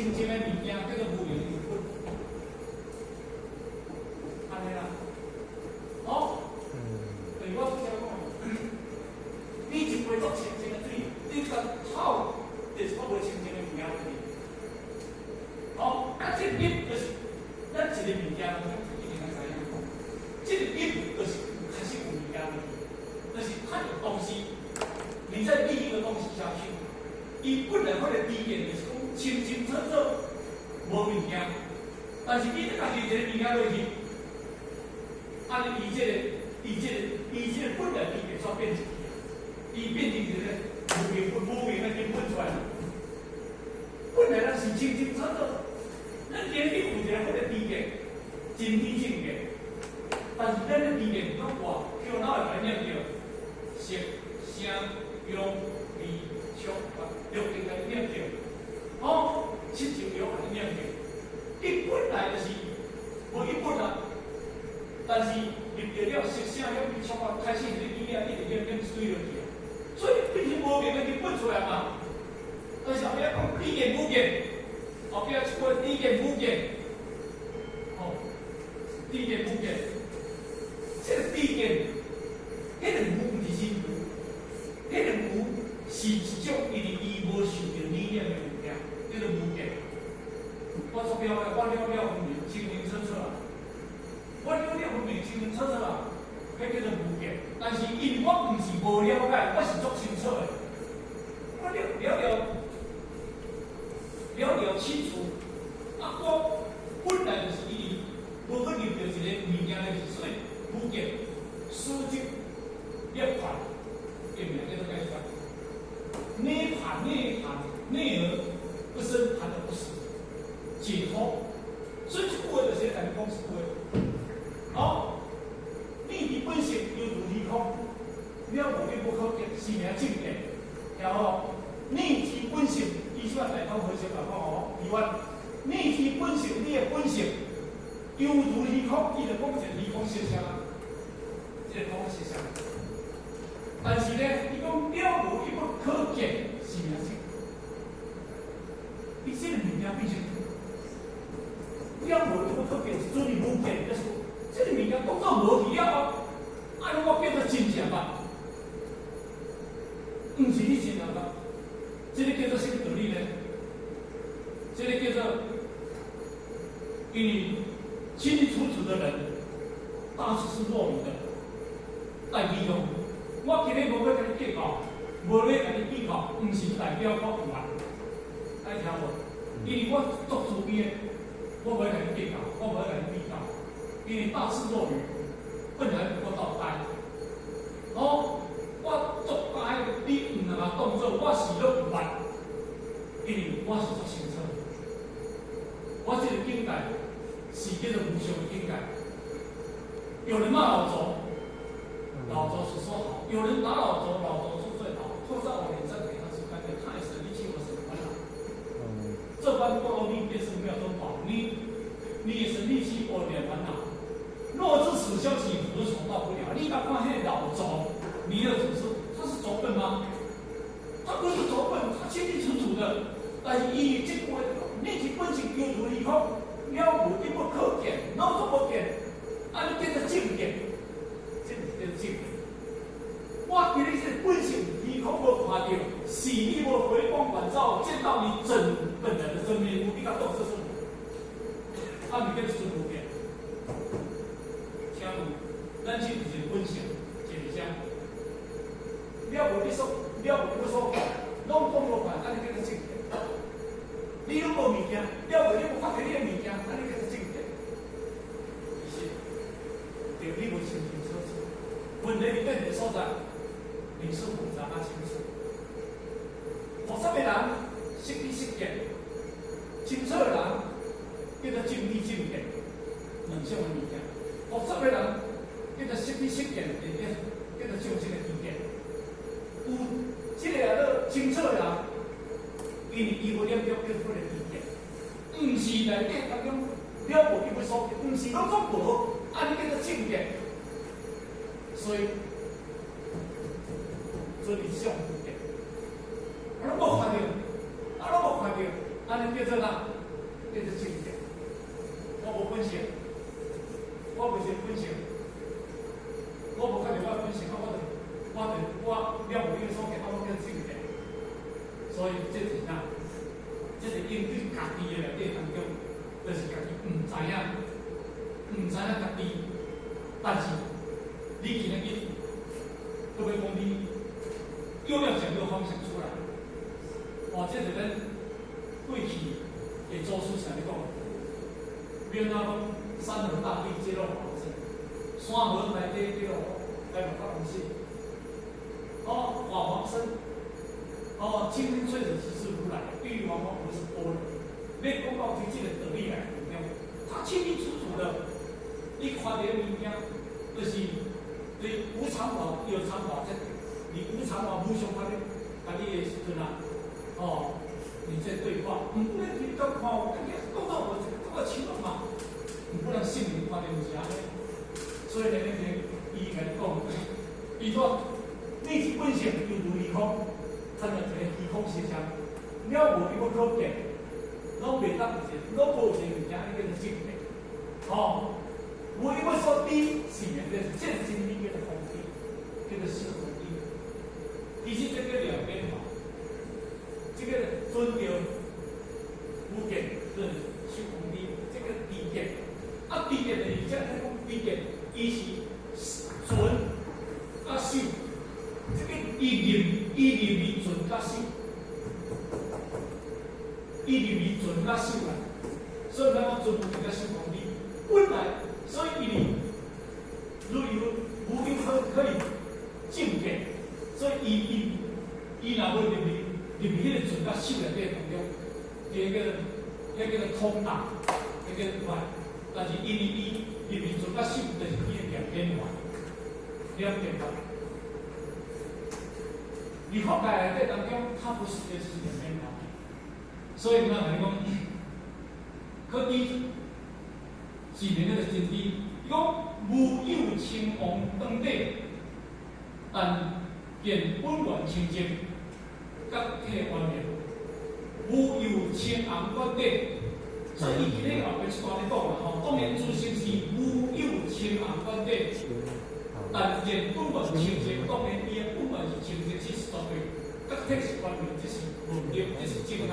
清淨的物件，叫做無明的根本。按呢啦，哦，對我拄才講的，你一杯足清淨的水，你共透，就是講無清淨的物件落去。哦，啊，這個因就是咱一个物件，一定愛知影。這個因就是開始有物件落去，就是它有東西，你再立一個東西下去，伊本來彼個知見就是講清清楚楚無物件，但是你再共伊一個物件落去，按呢伊這個本來知見煞變一去，伊變成一個無明無明的根本出來。本來咱是清清楚楚，咱今日有一个彼個知見，真知正見，但是咱的知見攏活，叫腦會共念著色、聲、香、味、觸、法，六境共念著，哦，七情六共念著。伊本來就是無一本啊，但是入著了色聲香味觸法，開始你記啊，一直念念水落去啊，所以變成無明的根本出來嘛。但是後壁講知見無見，後壁一句知見無見，哦，知見無見，這個知見，彼個無毋是真無，彼個無是一種因為伊無受著理念的物件，叫做無見。我坐標的，我了了分明，清清楚楚啊！我了了分明，清清楚楚啊！彼叫做無見。但是因為我毋是無了解，我是足清楚的。我了了了了了清楚。啊，我本來就是因為無去入著一個物件的，所以無見，思即涅槃，伊名叫做解脫。涅槃，涅槃，涅而不生，槃而不死，解脫。所以這句話就是來講實話。哦，你的本性猶如虛空，了無一不可見，是名正見。然後，你之本性，伊說大通和尚來講哦，伊話你之本性，你的本性猶如虛空，伊就講一個虛空現象啊，這個空現象。但是呢，伊講了無一不可見，是名正。伊這個物件變成了無一不可見，是準無見，就是這個物件當作無去了哦，按呢我變做真正吧？毋是你真正捌，這個叫做啥物道理呢？這個叫做，因為清清楚楚的人，大智是若愚的，代表講，我今日無欲共你計較，無欲共你比較，毋是代表我毋捌，愛聽無？因為我足慈悲的，我無欲共你計較，我無欲共你比較，因為大智若愚，本來不過到呆。哦，我足呆，你毋通當做我是攏毋捌，因為我是足清楚。我這個境界是叫做無上的境界。有人罵老祖，老祖是說好；有人打老祖，老祖是最好。吐在我臉上，給他吃乾淨，他也省力氣，我省煩惱。這般波羅蜜便是妙中寶，你也省力氣，我免煩惱。若知此消息，何愁到不了？你敢看彼老祖，彌勒祖師，他是拙笨嗎？他不是拙笨，他清清楚楚的。但是伊這句話，你是本性猶如虛空，了無一不可見，攏總無見，按呢叫做正見，這是叫做正見。我今日是本性虛空無看著，是你無回光返照，見到你真本來的真面目，你敢當做什麼？啊，你叫做無見。請問，咱這就是本性，就是啥？了無你所，了無你所見，攏講無看，按呢叫做正見。你攏無物件，了無你無發現你的物件，按呢叫做正見。其實，對你無清清楚楚，問題佇佗一個所在，你是複雜啊清楚。複雜的人識知識見，清楚的人叫做正知正見，兩種的物件。複雜的人叫做識知識見，叫做眾生的知見。有這個啊，做清楚的人，因為伊無念著叫做彼個知見，毋是內底當中了無一不所見，毋是攏總無，按呢叫做正見。所以，做理想無見，啊，攏無看著，啊，攏無看著，按按呢叫做啥？叫做正見。我無本性，我無是本性，我無看著我本性，啊，我就我了無你所見，啊，我叫正見。所以這是啥？這是應對家己的內底當中，就是家己毋知影，毋知影家己，但是你今仔日，閣欲講你又要講個方向出來，哦，這是咱過去的祖師常咧講，欲按怎講山河大地皆若法身，山河大地皆若來法王性，哦，法王身，哦，青天翠水即是如來，碧玉黃黃何是般若。你講到這個道理來，他清清楚楚的，你看著物件，就是對無常法、有常法，這你無常法、無常法咧，共你的時陣啊，哦，你在對話，毋過你都看有，講到我這個清楚嘛，毋過咱心靈看著毋是按呢，所以呢，那天伊共你講，伊說你是本性猶如虛空，參像一个虛空實相，了無伊要可見，攏袂當有一個，攏無一個物件，你叫做正見，哦，無伊要說你是明的，這個真理叫做空諦，叫做色空諦。其實這個兩邊嘛，這個尊著無見，就是色空諦，這個知見，啊知見就是這講知見，伊是存佮守，這個伊認伊認為存佮守，伊認為存佮守啦，所以咱講存無見佮守空諦，本來所以伊如有無有可以證見，所以伊伊伊若無入去入去彼個存佮守內底當中，這個彼叫做通達，彼個無，但是因為伊入去存佮守，就是伊的兩邊話，兩邊話。你法界內底當中，它不是就是兩邊話，所以咱來講，可知是那個真理。伊講無有青黃當底，但見本源清淨，覺體圓明。無有青紅觀底，所以伊今日後壁一段咧講啦吼，當然自性是無有青紅觀底，但見本源清淨，當然伊的本源是清淨，這是絕對，覺體是圓明，這是無對，這是正確。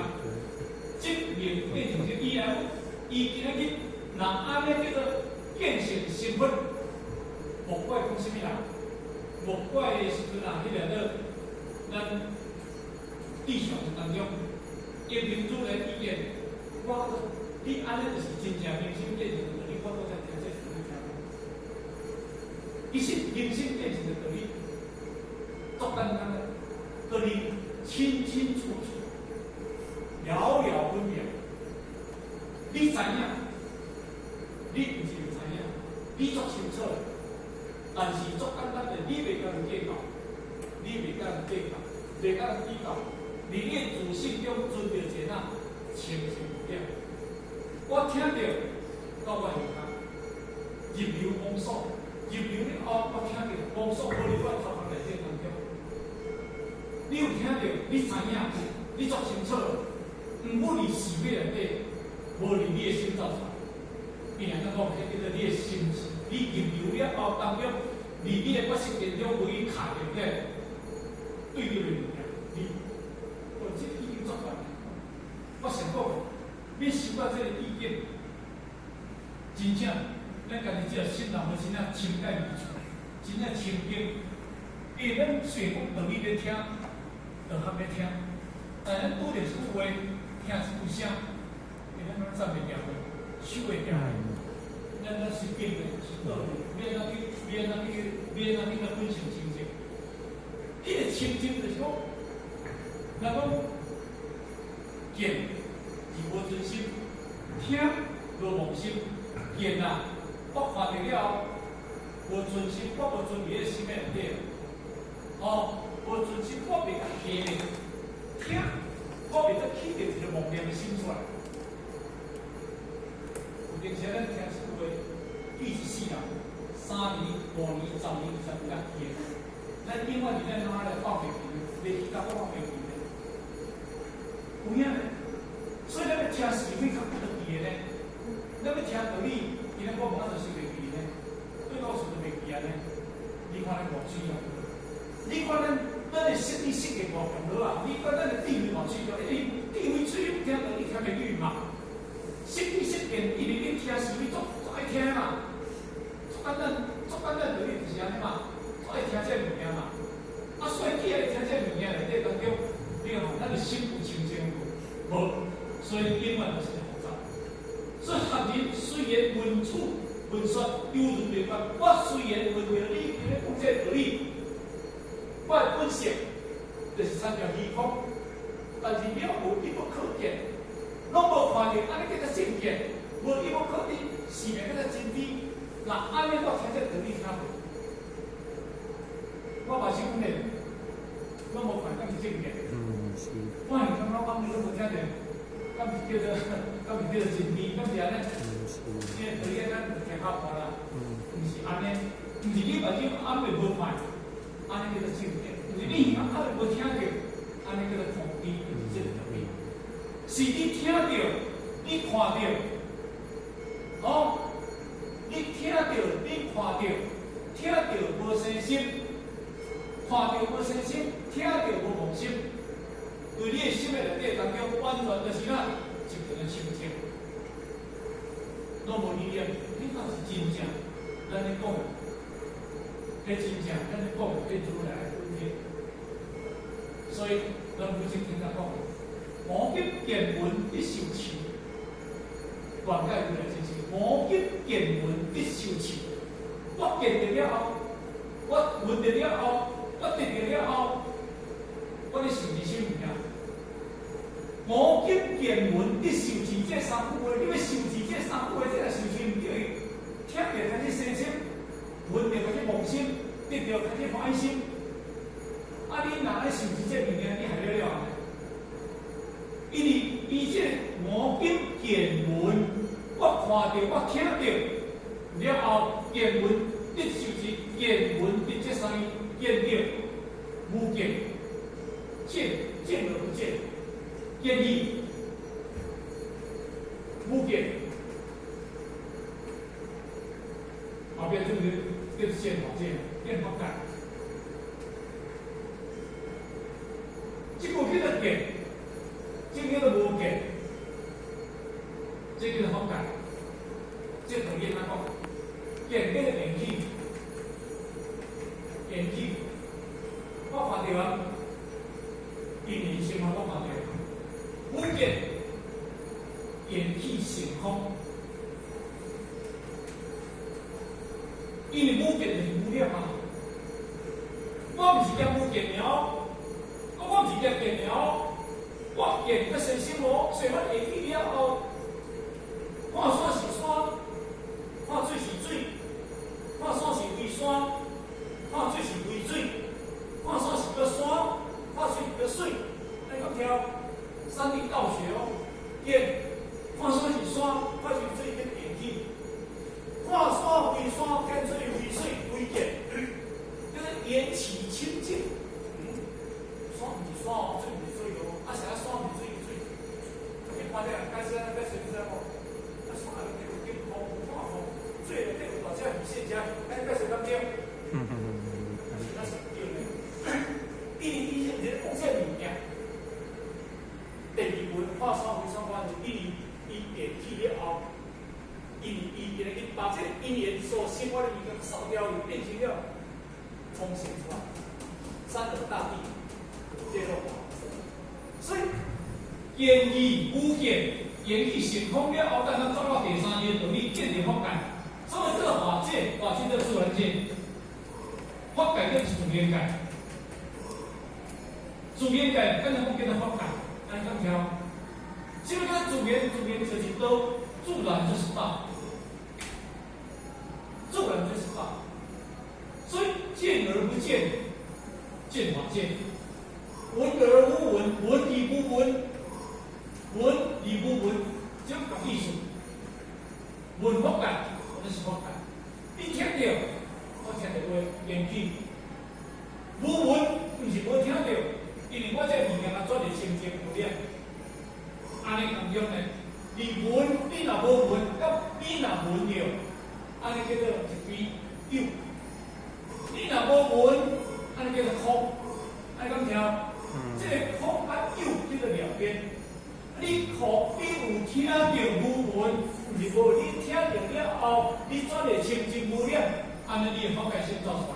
證明變成是伊來，伊今仔日若按呢叫做見性成佛，莫怪講啥物啦，莫怪的時陣啊，彼個做咱地上當中，一明如來意見，我你按呢就是真正明心見性的道理，我閣再聽這個你聽。其實明心見性的道理，足簡單的，道理清清楚楚，了了分明。你知影，你毋是毋知影，你足清楚，但是足簡單的，你袂共人計較，你袂共人計較，袂共人比較，佇你的自性中存著一個哪清淨點。我聽著到我下跤，入流無所，入流了後，我聽著無所無佇我頭殼內底當中。你有聽著，你知影，你足清楚，毋過佇是非內底，無佇你的心走出來。伊若講，彼叫做你的心，你入流了後當中，佇你的八識田中無去卡著這個對立的物件，你，哦，這已經足懸。我想講，你修到這個意境，真正咱家己這個心人，真正清潔如處，真正清淨。因為咱雖然講道理咧聽，就較欲聽，但咱拄著一句話，聽一句聲，因為咱攏站袂牢的，守袂牢的。咱是變的，是倒的，欲按怎去，欲按怎去，欲按怎去，本性清淨。彼個清淨就是講，若講見是無存心，聽無妄心，見啊，我看著了後無存心，我無存佇彼個心內底。哦，無存心，我袂共起咧。聽，我袂得起著一個妄念的心出來。有陣時咱聽一句話，記一世人，3年、5年、10年、20年才記的。咱永遠佇咱腦海內放袂記，袂記甲放袂記的。有影呢？所以咱聽是非較不得記的呢？咱欲聽道理，今仔我無法度收袂記呢？對老師都袂記按呢？你看咱偌水啊！你看咱的識你識見偌強好啊！你看咱的智慧偌水啊！因為智慧水，你聽道理聽袂入嘛？識你識見，因為你聽是非足足愛聽嘛，足簡單，足簡單道理就是按呢嘛，足愛聽這物件嘛。啊，所以既然聽這物件內底當中，你看咱的心有清淨無？無，所以永遠就是複雜。所以學人雖然聞處聞說猶如未覺，我雖然聞著你今日講這個道理，我的本性就是參像虛空，但是了無一不可見，攏無看著，按呢叫做正見，無一不可得，是名叫做真知。若按呢我聽這道理聽無？我嘛是講咧，攏無看，敢是正見？嗯，是。我是感覺講你攏無聽著，敢是叫做真知？敢是按呢？嗯，是。這個道理咱就聽較無啦。毋是按呢，毋是你目睭暗暝無看，按呢叫做正見；毋是你耳暗暝無聽著，按呢叫做空知，毋是這個道理。是你聽著，你看著，哦，你聽著，你看著，聽著無生心，看著無生心，聽著無妄心，對你的心的內底當中，完全就是哪，一個清淨，攏無疑念。你敢是真正？咱咧講，彼真正，咱咧講彼如來的本體。所以，咱每次聽他講，五劫見聞得受持，願解如來真是五劫見聞得受持。我見著了後，我聞著了後，我得著了後，我咧受持啥物件？五劫見聞得受持這三句話，你欲受持這三句話，這若受持毋對，聽著開始生心，聞著開始妄心，得著開始歡喜心。啊！你若愛受持這物件，你害了了啊！因為伊這五劫見聞，我看著，我聽著了後，見聞得受持，見聞得這三見著無見，見見而不見，見義無見，後壁這個叫做見法界，見法界。這個叫做見，這個叫做無見，這叫做法界。這道理按怎講？見叫做緣起，緣起，我看著啊，因緣生我看著，無見，緣起性空，因為無見就是無了嘛。我毋是講無見了。我毋是見見了，我見閣生心無，所以我下去了後，看山是山，看水是水，看山是為山，看水是為水，看山是閣山，看水是閣水，你敢聽？三地道學哦，見看山是山，看水是水，叫緣起；看山非山，見水非水，非見，叫做緣起清淨。山毋是山哦，水毋是水哦，啊是啊，山毋是水是水。一般的人解釋安怎解釋，你知無？啊，山內底有金礦、有礦礦，水內底有大隻魚線隻，按呢解釋敢對？是那是對的。因為伊是毋是咧講這物件？第二文看山非山，看因為伊緣起了後，因為伊伊伊把這個因緣所生發的物件掃掉，變成了重現出來，三個大地。所以見義無見，緣起性空了後，等咱走到第三個道理，見著法界。所以這個法界，法界叫自然界，法界叫自然界。自然界，剛才講叫做法界，按呢敢聽？什麼叫自然？自然就是道，自然就是道，自然就是道。所以見而不見，見法界。聞而無聞，聞而不聞，聞而不聞，這個意思。聞法界，那是法界。你聽著，我聽著話緣起。無聞，毋是無聽著，因為我這物件啊，做佇清淨無染。按呢當中呢，你聞，你若無聞，佮你若聞著，按呢叫做一支有。你若無聞，按呢叫做空。按呢敢聽？這個空佮有叫做兩邊。你空，你有聽著無聞，毋是無？你聽著了後，你轉會清淨無染，按呢你的法界心走出來。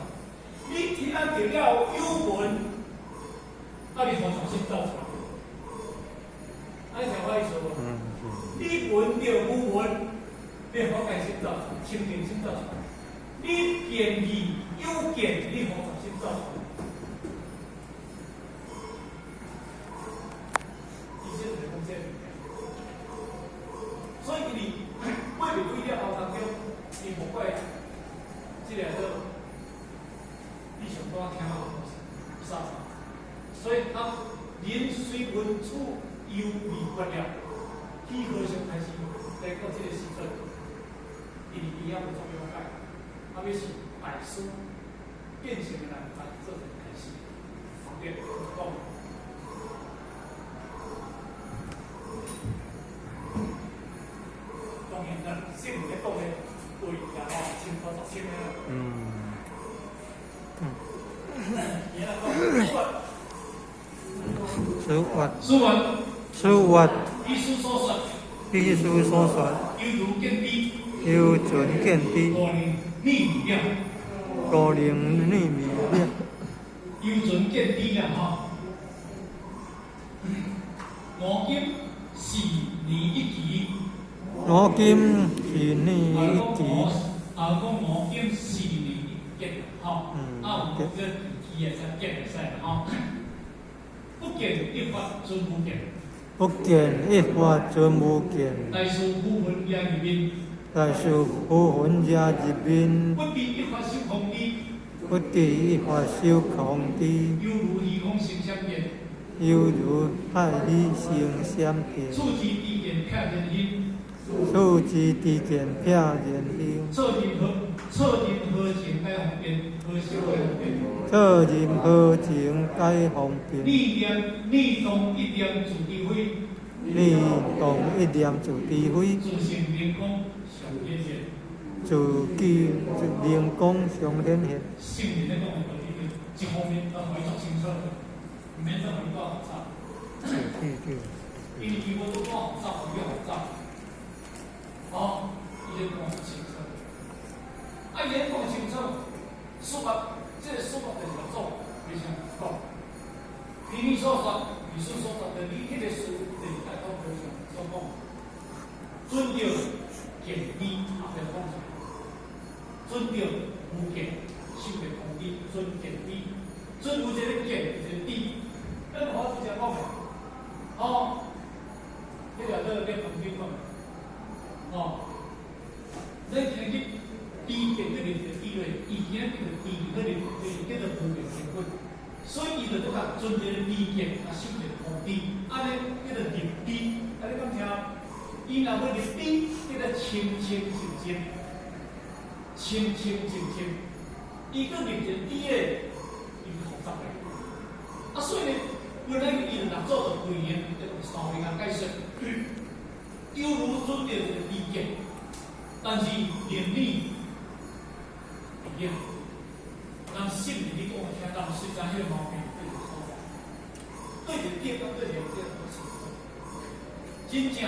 你聽著了後有聞，啊，你佛陀心走出來。按呢聽我意思無？你聞著無聞，你法界心走出來，清淨心走出來。你見義有見，你佛陀心走出來。伊這就是講這個物件。所以伊過袂幾了後當中，伊無怪這個做你上拄仔聽到的東西，啥啥。所以他臨隨聞處猶未決了，虛和尚開始來到這個時陣，因為伊遐無做了解，啊，欲是大師變成的人來做一個開始，對，講。當然啦，聖人咧講的對啦吼，清楚就清的啦。伊若講，書法，書法，書法，彼師所說，彼師所說，猶如見知，猶存見知，高能膩味了，高能膩味了，猶存見知啦吼。五金四年一期，五金四年一期，啊，講五金四年一結吼，啊有這期會使結會使啦吼。不見一法準無見，不見一法準無見。大師浮雲遮入面，大師浮雲遮入面，不知一法守空知，不知一法守空知，猶如虛空生閃電，猶如海虛生閃電。處之知見撇然興，處之知見撇然興。錯任何錯任何情解方便，何修解方便。錯任何情解方便。念念念動一念自知非，念動一念自知非。自性靈光上顯現。自己靈光上顯現。聖人咧講的道理，一方面都予伊做清楚，毋免再予伊帶複雜。因為伊無拄帶複雜，伊較複雜。哦，伊咧講清楚。啊，伊咧講清楚，說法，這個說法就是六祖，你先講。彼你所說，彼師所說的，你彼個事，就是大統和尚所講，準著見知，後壁講出來，準著無見，守著空知，準見知，準有一個見，一個知，咱無法度這講的，哦，彼個做咧旁邊講的，哦，咱今日去知見這個知咧，以前叫做知，彼個就是叫做無見成分。所以伊就拄甲準一個知見，啊，守一個空知，按呢叫做入知，啊，你敢聽？伊若欲入知，叫做清清淨淨，清清淨淨。伊閣入一個知的，伊就複雜咧。啊，所以呢，本來伊就六祖就規個就三位甲解釋，猶如準著一個知見，但是連你一樣。人心裡你講我聽，人實在彼個毛病對一個所在，對一個點佮對一個點都清楚。真正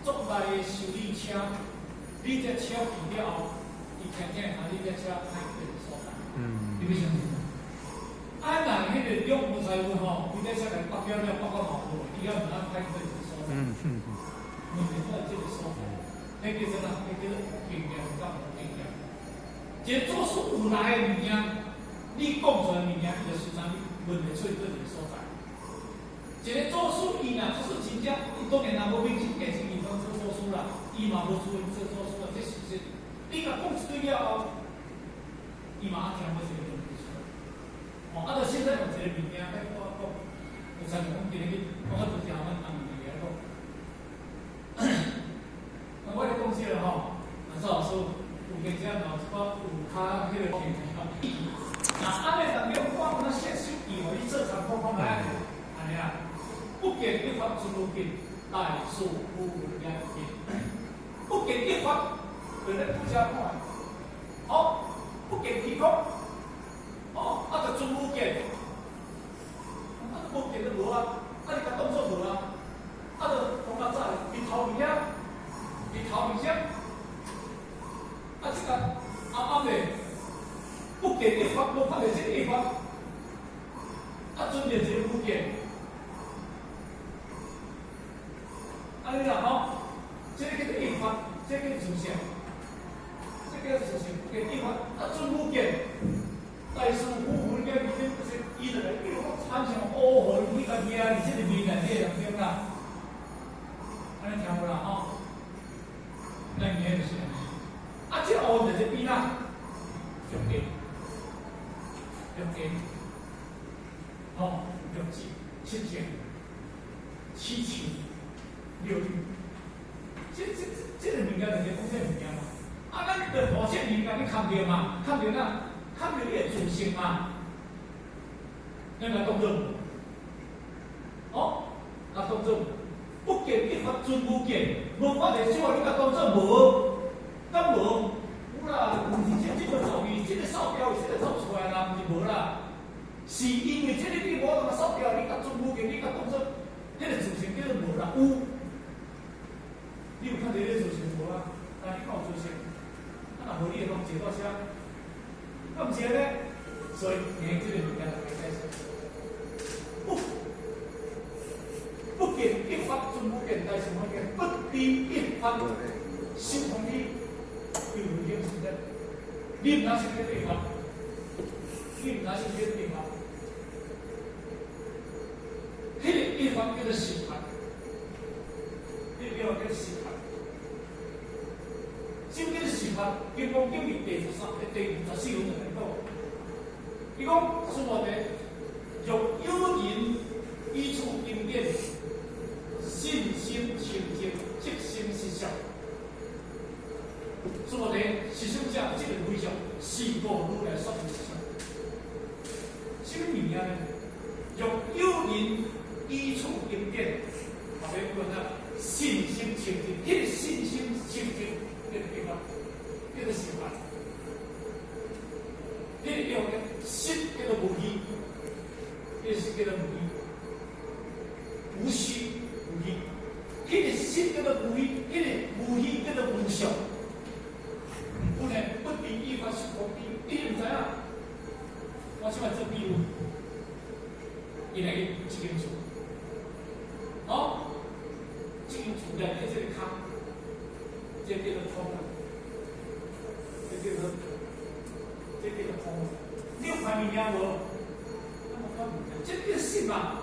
足大的修理車，你這車騎了後，伊聽聽下你這車歹對一個所在，你欲相信無？啊，若彼個兩無財物吼，規這車來北了了，北到嘛無，伊猶毋知歹對一個所在。問題在這個所在，彼叫做啥？彼叫做經驗佮無經驗。一個祖師有來的物件，你講出來物件，伊就隨時問會出佗一個所在。一個祖師伊若就是真正，伊當然若無明心見性，伊當做祖師啦，伊嘛無資格做祖師啦，這事實。你共講一堆了後，伊嘛聽無一個問題出來。哦，啊，就現在用一個物件來我講，就親像講今日去，我拄則阮翁兒來講，我咧講這個吼，啊，趙老師。有閒時嘛，有一寡有較彼個經驗。那按呢當中，我有當設手機，予你做參考看覓，按呢啦。不見一法準無見，大事無量見，不見一法，就咱拄才講的，哦，不見虛空，哦，啊，就準無見，啊，無見就無啊，啊，你共當做無啊，啊，就講較早日頭面遐，日頭面遐，啊，這個暗暗的，不見一法，無看著這個一法，啊，準著一个無見。按呢啦吼，這個叫做一法，這個叫做自性，這個叫做自性，叫一法。啊，準無見，大師夫婦兩個就是伊就來，比如講親像烏雲去共壓佇這个面內底當中啦。按呢聽無啦吼？咱今就是按呢。啊，這烏雲就是變啦，中間，中間，吼，六智、七情、七情。六欲，這個物件就是講這個物件嘛。啊，咱就大小物件你看著嘛，看著哪？看著你的自性嘛。咱來當做無，哦，來當做不見一法準無見，無看著小可你共當做無，敢無？有啦，毋是這個走去，這個掃掉，這個走出來啦，毋是無啦。是因為這個你無法度掃掉，你共準無見，你共當做，彼個自性叫做無啦，有。你有看著你自性無啊？但你敢有自性？啊，若無你會講坐到啥？敢毋是按呢？所以，你這個物件就袂使說。不見一法準無見，但是我見不離一法，心空理，有危險存在。你毋通想這個一法，你毋通想這個一法。彼個一法叫做實法，彼個一法叫做實法。什麼叫做實法？金剛經裡第十三、第24論就來講，伊講說話者，若有人依處經典，信心清淨，即生實相。說話者，實相者，這個非相，是故如來說實相。什麼物件呢？若有人依處經典，後面講啊，信心清淨，彼個信心清淨。叫做法，叫做實法。彼個叫做心叫做無虛，彼個心叫做無虛，無虛無虛。彼個心叫做無虛，彼個無虛叫做無相。不能不離一法是空理，你毋知影？我這擺做比喻，伊來去這間厝，哦，這間厝內底這個空，這叫做空啊，這叫做空。你有看物件無？我無看物件，這叫色嘛？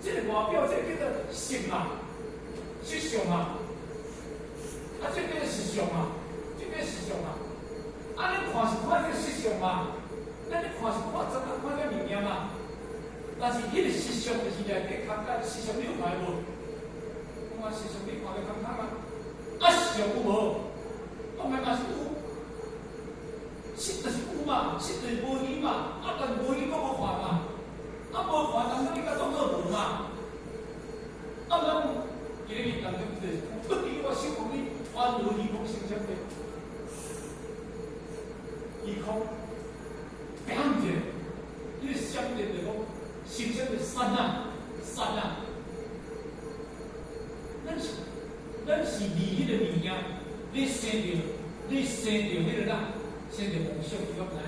這個外表這叫做色嘛，色相嘛。啊，這叫做實相嘛，這叫實相嘛。啊，你看是看這個色相嘛？咱你看是看怎啊看這物件嘛？但是彼個實相就是內底空間，實相你有看無？我講實相你看著空空啊。啊，實相有無？當然嘛是有。實就是有嘛，實就是無虛嘛。啊，但無虛閣無看嘛。啊，無看，但你共當做無嘛？啊，咱今日當中就是不離我心空理，宛如虛空生閃電。虛空，變者，彼個閃電就講，生閃的剎那，剎那。咱是離彼個物件，你生著彼個哪，生著夢想，你敢知影？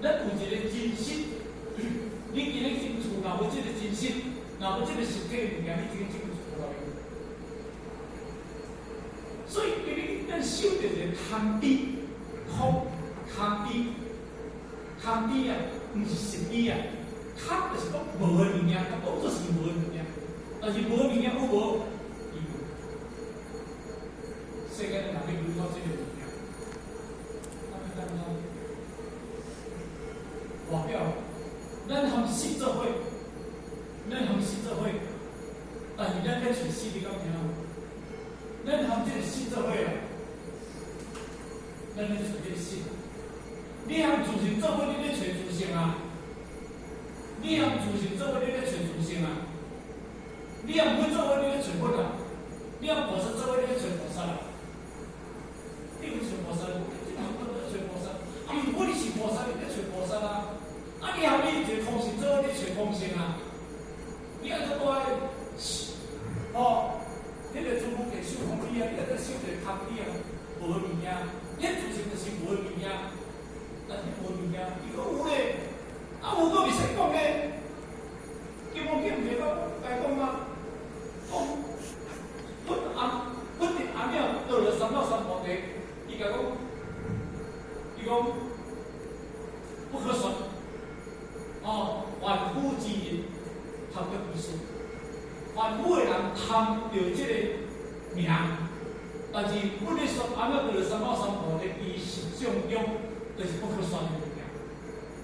咱有一個真實，你今日進厝，若無這個真實，若無這個實體物件，你今日進厝無路用。所以，今日咱修著一個空諦，空空諦，空諦啊，毋是實諦啊。空就是講無的物件，共當作是無的物件，但是無的物件有無？伊有。世間人若欲求到這個物件，咱簡單。外表，咱含色做伙，咱含色做伙，但是咱咧揣色，你敢聽無？咱含這個色做伙啊，咱咧揣這個色。你含自性做伙，你咧揣自性啊？你含自性做伙，你咧揣自性啊？你按佛做伙，你咧揣佛啊；你按菩薩做伙，你咧揣菩薩啊。你有揣菩薩，你這個咧揣菩薩。啊，毋過你是菩薩，你咧揣菩薩啊。啊，你後面一個空性做伙，你揣空性啊。你按怎蹛哦，彼個諸佛給受空理啊，你按怎受一個空理啊？無物件，恁自性就是無物件，但是無物件，伊閣有咧，啊有閣袂使講咧。金剛經毋是講該講嗎？講佛阿佛佇阿廟得了三藐三菩提，伊共講，伊講不可說。哦，凡夫之人貪著意思，凡夫的人貪著這個名，但是佛咧說阿廟得了三藐三菩提，伊實相中就是不可說的物件。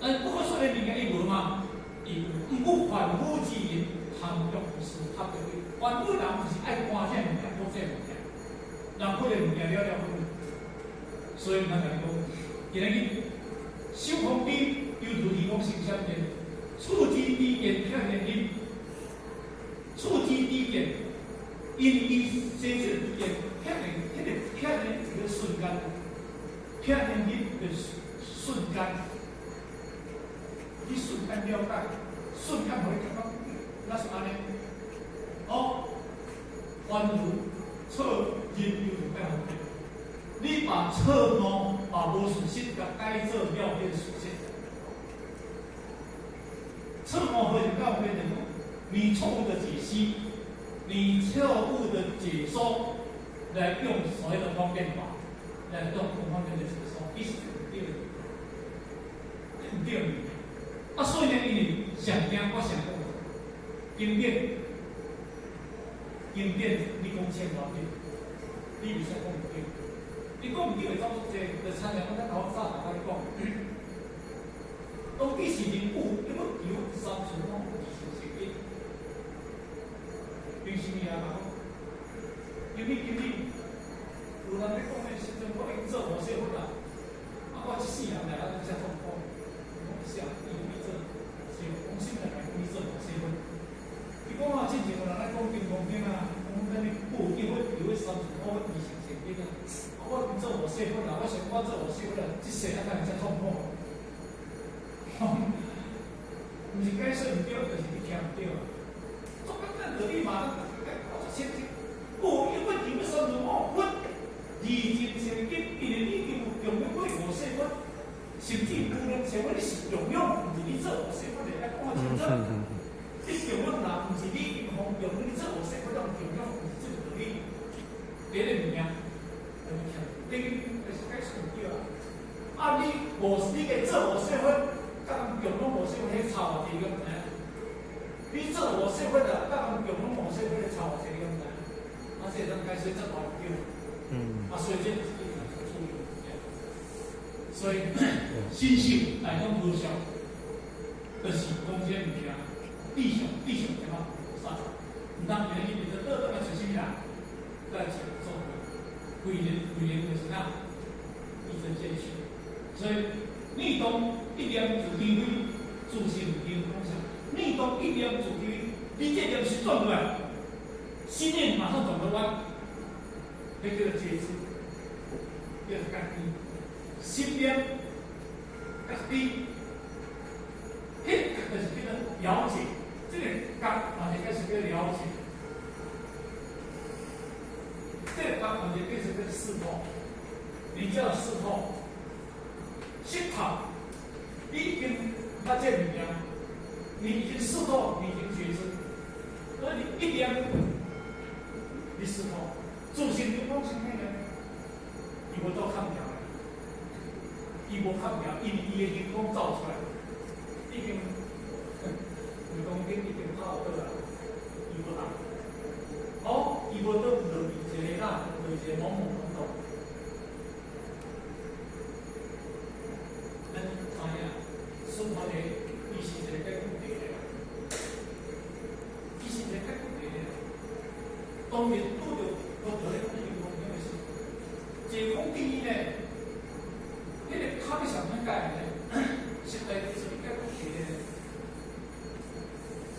但是不可說的物件，伊無嗎？伊有，毋過凡夫之人貪著意思，貪著伊。凡夫人就是愛趕這物件，講這物件，人佛的物件了了分。所以咱共你講，今日修空理，猶如漁翁行閃電，處之知見撇念心，處之知見，因伊生這個知見，撇念，彼個撇念一個瞬間，撇念心的瞬間，你瞬間了解，瞬間予你感覺，那是按呢。哦，凡夫錯認猶如妙變，你把錯誤、把無事實共改做了變事實。錯誤和妙變的，你錯誤的解析，你錯誤的解說，來用所謂的方便法，來用方便的解說，意思是毋對的，毋對的。啊，所以呢，因為上驚我上講，經典，經典，你講千萬遍，你袂使講毋對。你講毋對會走出這，就親像我咱頭早頭甲你講，當彼時陣有，你欲求三處攏二成成因，憑啥物啊？講，今日今日有人咧講的時陣，我已經做無細佛啦，啊，我這世人來啊，都遮痛苦。講是啊，伊講你做，是講心內來講你做無細佛。伊講啊，之前有人咧講金剛經啊，講啥物不有佛，有三處五二成成因啊。啊，我已經做無細佛啦，我想我做無細佛啦，這世啊，敢會遮痛苦？毋是解說毋對，就是你聽毋對啊。足簡單道理嘛，我足清楚。無有佛，有三處五佛，二淨成因，因為你已經有供養過無細佛，甚至無論成佛，你是供養，毋是你做無細佛的，愛講較清楚。你供養人，毋是你供養你做無細佛，種供養，毋是這個道理。第一個物件，你就是解說毋對啊。啊，你無你個做無細佛，佮人供養無細佛，彼差偌濟，你敢知影？你做無細佛啊，佮人供養無細佛，彼差偌濟，你敢知影？啊，這會當解說這大對。啊，所以這是一定要注意。所以，心性來講無相，就是講這個物件，地上地上點啊菩薩，毋通今日去變做倒轉來揣啥物啦？來揣做貴人，貴人就是啥？一針見血。所以，你當一念自知非，自性靈光相。你當一念自知非，你這念心轉過來，心念馬上轉個彎，彼叫做覺知，叫做覺知。心念覺知，彼就是叫做了解。這個覺嘛是開始叫了解，這個覺嘛是變成叫識破。你叫識破，識透，你已經捌這物件，你已經識透，你已經覺知，而你一念你識透，自性靈光是咩呢？伊無做看掉的，伊無看掉，因為伊的靈光照出來，已經，伊講經已經拍倒啦，伊無動，哦，伊無倒落去一個啦，落一個懵懵懂懂。咱知影，師父的伊是一個解問題的，伊是一個解問題的。當然拄著拄著咧講金剛經的時，坐空第一呢，彼個較欲上歹解的，實在是解問題的。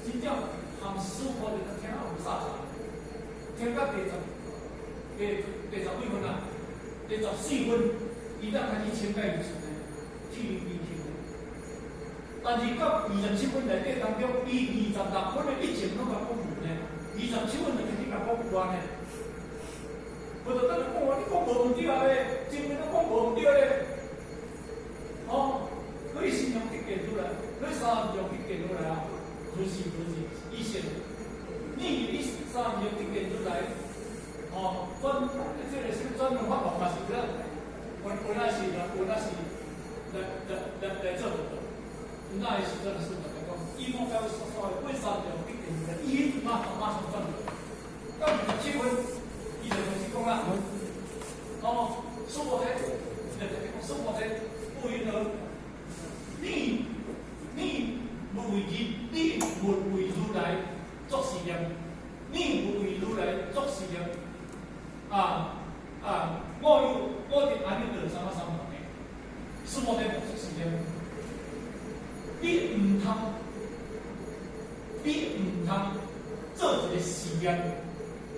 真正含師父的聽有啥第十幾分啊？第14分，伊才開始清解伊厝呢，去伊去。但是到27分內底當中，伊26分的以前攏共講無呢，二十七分就開始共講有呢。我就等你講話，你講無毋對啊咧，前面攏講無毋對咧。哦，可以形容得見出來，可以三樣得見出來啊，不是不是，以前你三樣得見出來，哦，轉這個是轉輪法王嘛是了，有那是啦，有那是來做得到。那時陣是來講，伊講到所謂八三樣得見出來，伊馬上轉輪。到27分，伊就開始講啦，哦，須菩提，須菩提，不云何？你勿為如來作是念，你勿為如來作是念，啊啊！我有我佇阿耨多羅三藐三菩提，須菩提莫作是念，你毋通做一個試驗，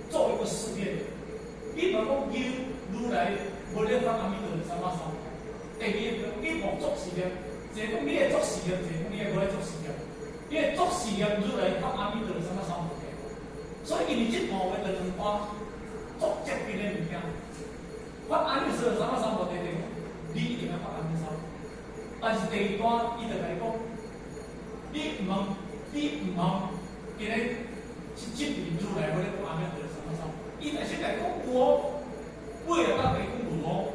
做一個試驗。你若講如來無咧發阿耨多羅三藐三菩提，第二個你莫作試驗。一個講你會作試驗，一個講你會無咧作試驗。你會作試驗，如來發阿耨多羅三藐三菩提。所以因為這段話的兩段作接近的物件，發阿耨多羅三藐三菩提的，你一定要發阿耨三。但是第二段伊就共你講，你毋通，今日是證明如來無咧講阿耨多羅三藐三。伊若是來講有哦，尾會當共你講無哦。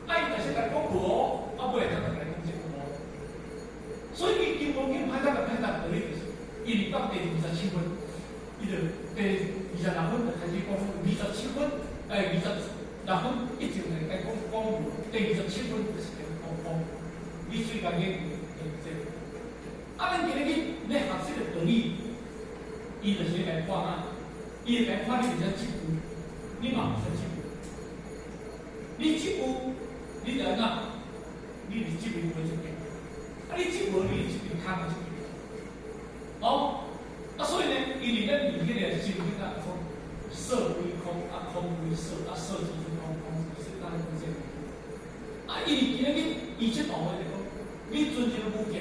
啊，伊若是來講無哦，啊尾會當共你講這無。所以伊金剛經歹讀個歹讀道理就是，因為到第27分，伊就第26分就開始講二十七分，26分一直就來講講無，第27分就是講講，你最近研究就是這個。啊，咱今日去咧學這個道理，伊就是來看啊，伊會來看你會使這句，你嘛會使這句。你這句，你就按怎？你佇這邊無這邊，啊，你這無你佇這邊空的這邊。哦，啊，所以呢，因為咱佇彼個心經啊，講色歸空，啊空歸色，啊色即是空，空即是空，空這個。啊，因為今日伊這段話就講，你存一個無見，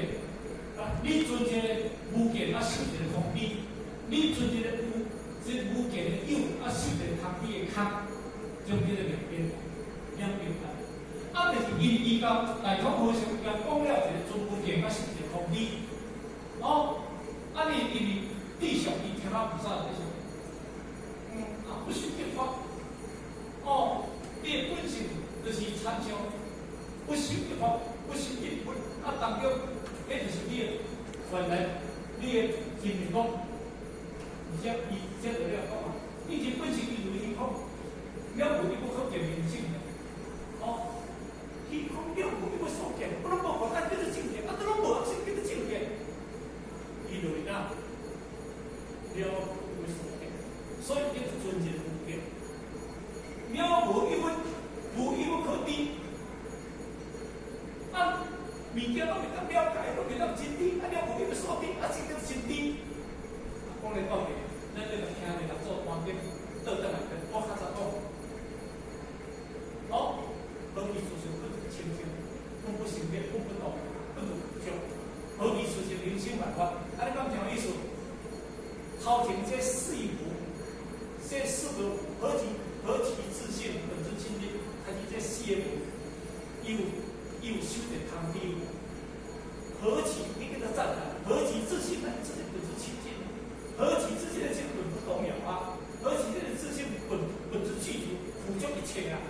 啊，你存一個無見啊，受一個空諦，你存一個有，這個無見的有，啊，受一個空諦的空，中間的兩邊，兩邊啊。啊，就是因伊共大通和尚共講了一個存無見啊，受一個空諦，哦，啊你因為地上伊聽到菩薩在說，啊不修一法，哦，你的本性就是親像不修一法，不修一本，啊當中，彼就是你的原來你的真面目，而且伊這個了講啊，你這本性伊如虛空，了無你不可見明性的，哦。虛空了無你欲所見，我攏無法，叫做正見，啊，都攏無，啥叫做正見？伊就是哪了無所見，所以叫做存一個無見。了無一物，無一物可知。啊，物件攏袂當了解，攏袂當真知，啊，了無一物所知，啊，這叫真知。講來講去，咱這個聽咧，做觀點倒轉來，我較早講，哦，何其自性本清淨，本不生滅，本不動，本不著。何其自性能生萬法？啊，你敢聽有意思？頭前這四無，這四個何其自性本自清淨，開始這四個無，伊有修一個空諦。何其你叫做讚嘆？何其自性呢？自性本自清淨。何其自性的性本不動搖啊！何其這個自性本自具足，普救一切啊！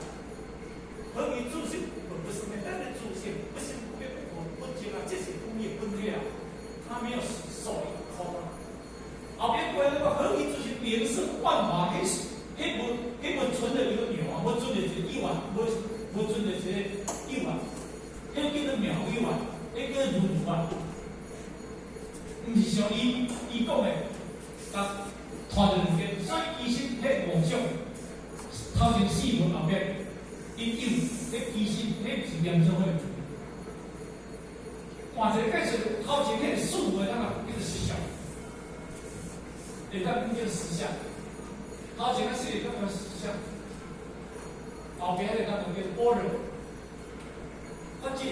何其自性本不生滅，咱的自性不生不滅不不淨啊，這是講伊的本體啊，它沒有所謂空啊。後邊過來那個何其自性能生萬法，彼無存在一個妙啊，無存在一個有啊，無存在一個有啊，彼叫做妙有啊，彼叫做如如啊，毋是像伊講的，共拖著兩邊，所以其實彼妄想頭前四無後邊，因有，彼其實彼是嚴重的。換一個解釋，頭前彼個四無當啊叫做實相，會當講叫實相。頭前個四個感覺是啥？後邊彼個感覺叫般若，法界，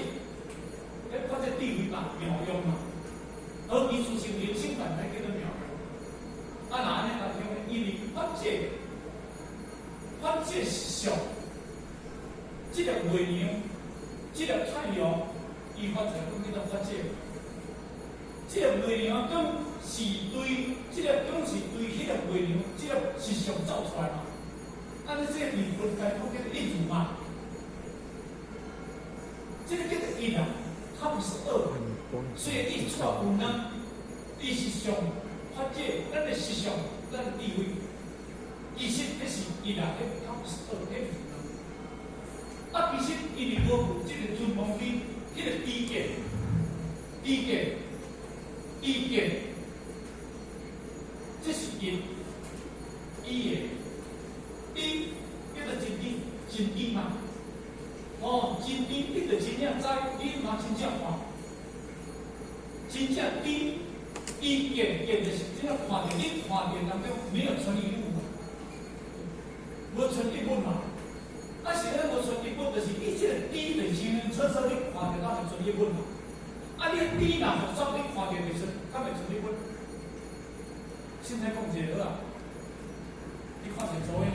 彼法界智慧嘛，妙用嘛。而伊自性靈性本來叫做妙用。啊，若按呢來講，因為法界，法界是相，這粒月亮，這粒太陽，伊發出來講叫做法界。這粒月亮光是對，這粒光是對彼粒月亮，這粒實相照出來嘛。按呢，這個二分該講叫做一如嘛。這個叫做一啊，它不是二。所以伊出有兩，伊是上法界，咱的實相，咱的智慧。其實彼是一啊，彼它不是二，彼不是兩。啊，其實伊佇無這個尊王裡，彼個知見、知見、知見，這是因，伊的，伊叫做真理，真理嘛。哦，真理，你著真正知，你嘛真正看，真正知，伊見見就是真正看著，你看著當中沒有存一物嘛，無存一物嘛。啊，是咧無存一物，就是你這個知就清清楚楚，你看著敢會存一物嘛。啊，你知若複雜，你看著袂存，敢會存一物？現在講一個好啊，你看一個查某仔，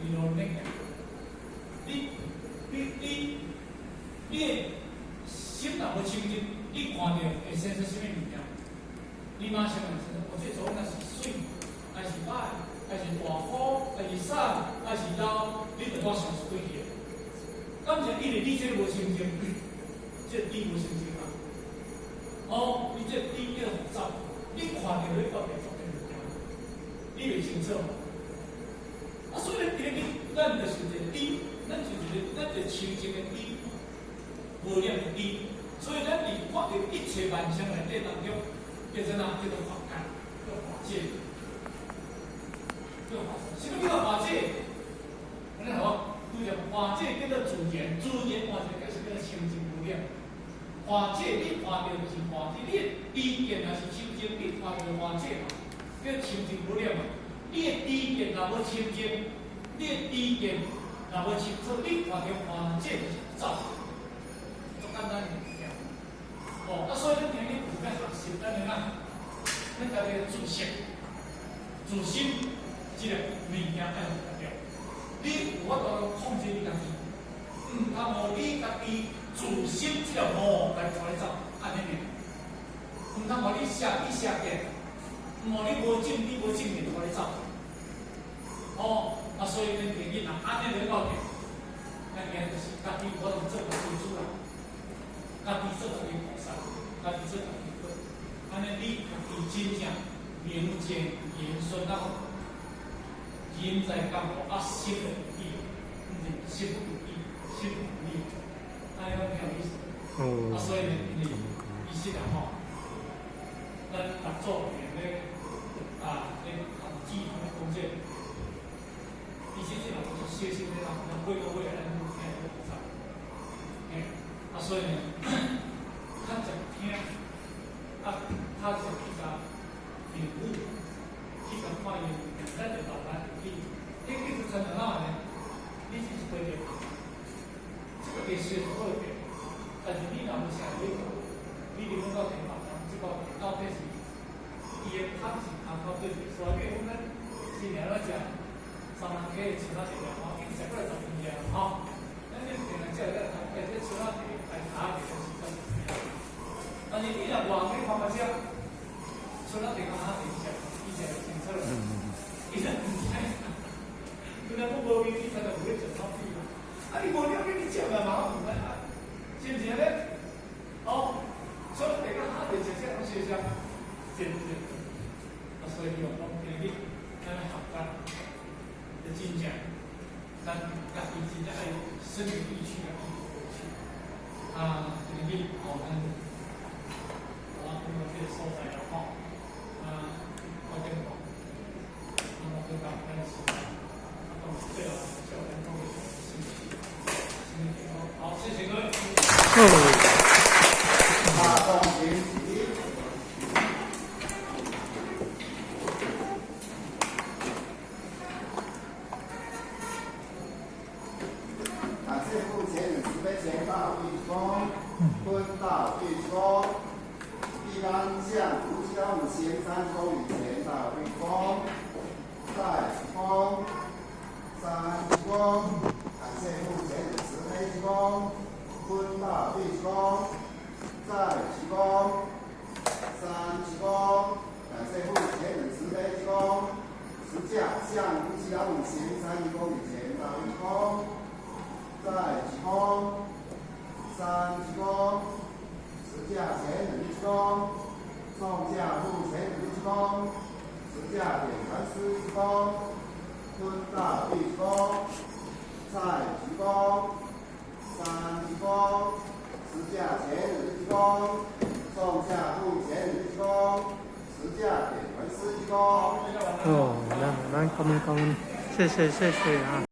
伊落咧，你的心若無清淨，你看著會生出啥物物件？你馬上會知，哦，這查某仔是媠，還是歹，還是大箍，還是瘦，還是老，你就馬上是對去的。敢是因為你這個無清淨，這個知無清淨啊？哦，你這個知叫複雜，你看著你到底做啥物件？你袂清楚。啊，所以咧，今日咱就是一個知，咱就是一個，咱就清淨的知，無染的知。所以咱佇看著一切萬象內底當中，叫做哪？叫做法界，叫法界，叫法。什麼叫做法界？按呢好，對著法界叫做自然，自然換一個解釋叫做清淨無染。法界你看著就是法界，你的知見若是清淨，你看著法界嘛，叫清淨無染嘛。你的知見若無清淨，你的知見若無清楚，你看著法界就是走，足簡單的物件。哦，啊，所以咱今日有欲學習咱的哪，咱家己的自性、自心這個物件愛予強調。你有法度控制你家己，毋通予你家己自心這個魔來帶你走，按呢爾。毋通予你邪知邪見，毋予你無正知無正見帶你走。哦，啊，所以咱建議若按呢來到的，咱今就是家己有法度做家己主人，家己做家己菩薩，家己做家己佛。按呢，你家己真正名正言順啊，人在江湖啊，心會記，毋是心不記，心不理，按呢講聽有意思。啊，所以呢，因為其實啊吼，咱六祖咧啊，咧學指咧講這個，其實這嘛都是小心的啦，咱每個月咱都聽個菩薩，嘿，啊，所以呢，較常聽，啊，較常去共領悟，去共看伊物件，咱就慢慢去，彼叫做親像哪呢？你是一塊電，這個電視是好電，但是你若無寫入去，你離阮到電話，這個到底是伊的空是空到底是所以講咱新年咧食三文雞的蕎仔茶吼，已經食過來10年吼。咱這定來食咧，哎，這蕎仔茶來打茶是真。但是你若外面看較食，蕎仔茶較哈茶食，伊食就清楚了。伊就毋知，原來我無明，你才就有咧食草米嘛。啊，你無了解，你食嘛麻煩啊，是毋是按呢？哦，蕎仔茶佮哈茶食啥攏相像，對不對？啊，所以希望講今日咱來學習，就真正，咱家己真正愛身體意趣來去。啊，今日哦，咱我講到這個所在了吼，啊，我講講，啊，我講咱所在，啊，講最後叫咱講個心情，心情好，好，謝謝各位。大眾點起。大畢一躬，坤大畢一躬，一般向夫妻老母行三鞠躬禮前大畢一躬，再一躬，三鞠躬，感謝父前人慈悲鞠躬，坤大畢一躬，再一躬，三鞠躬，感謝父前人慈悲鞠躬，十架向夫妻老母行三鞠躬禮前大畢一躬，再鞠躬，三鞠躬，十架前人鞠躬，送駕父前人鞠躬，十架點傳師鞠躬，坤大畢鞠躬，再鞠躬，三鞠躬，十架前人鞠躬，送駕父前人鞠躬，十架點傳師鞠躬。哦，咱咱感恩感恩，謝謝謝謝啊。